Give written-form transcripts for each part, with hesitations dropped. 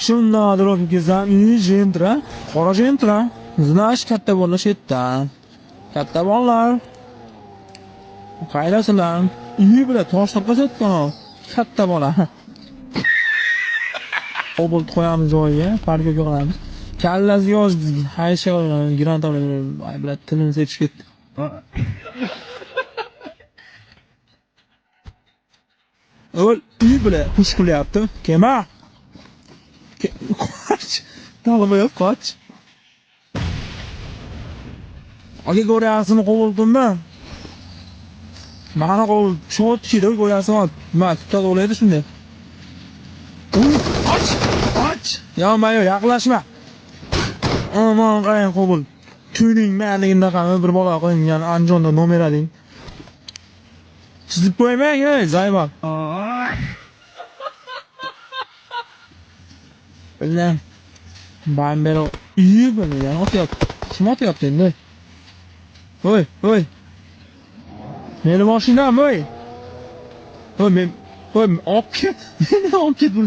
Shundan dropga kelsam, и Gentra, qora Gentra. Znash katta bolalar shu yerdan. Katta bolalar. Qaydasizlar? Uyi bilan tosh topasayotgan katta bola. Obult qo'yamiz joyiga, parkga qilamiz. Kallasi yosh haysha granat ay bilan tilini sechib ketdi. O'l, uy bilan push qilyapti. Kelma. Qoch. Yo'q, qoch. Aka ko'ryapsizmi qo'ltimni? Mana qo'l cho'tchida ko'ryapsizmi? Nima tutadi o'laydi shunday. Och! Och! Yonma yo'q, yaqinlashma. Aman qarang qo'l. Tuning ma'ligindaqami bir bola qo'ygan Andijonda nomer ading. Chizib qo'ymang, ey, zayba. Bilan Bambero iyi bilan otyapti. Kim otyapti endi? Voy, voy. Meni mashinam, voy. Voy, men, voy, olib ket. Meni olib ket bu.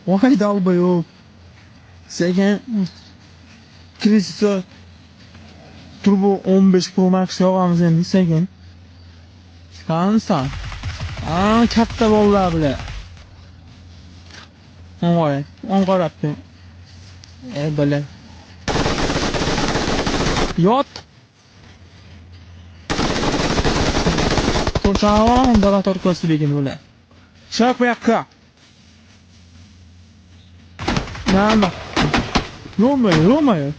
Voy долбоёб. Sekin Krista Turbo 15 Pro Max yog'amiz endi sekin. Qanisan? Aa, katta bolalar bilan. O'ng o'ng qarabdi. E, bilan. Yot. To'rtchavon dala tortkasi lekin bular. Chiq bu yoqqa. Nima? Ё-моё, ё-моё.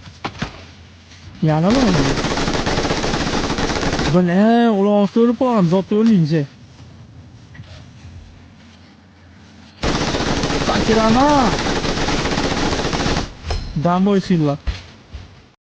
Yana nima? Bile, ular o'lib qolamiz, zotda o'lingchi. Sakirama. Домой сила.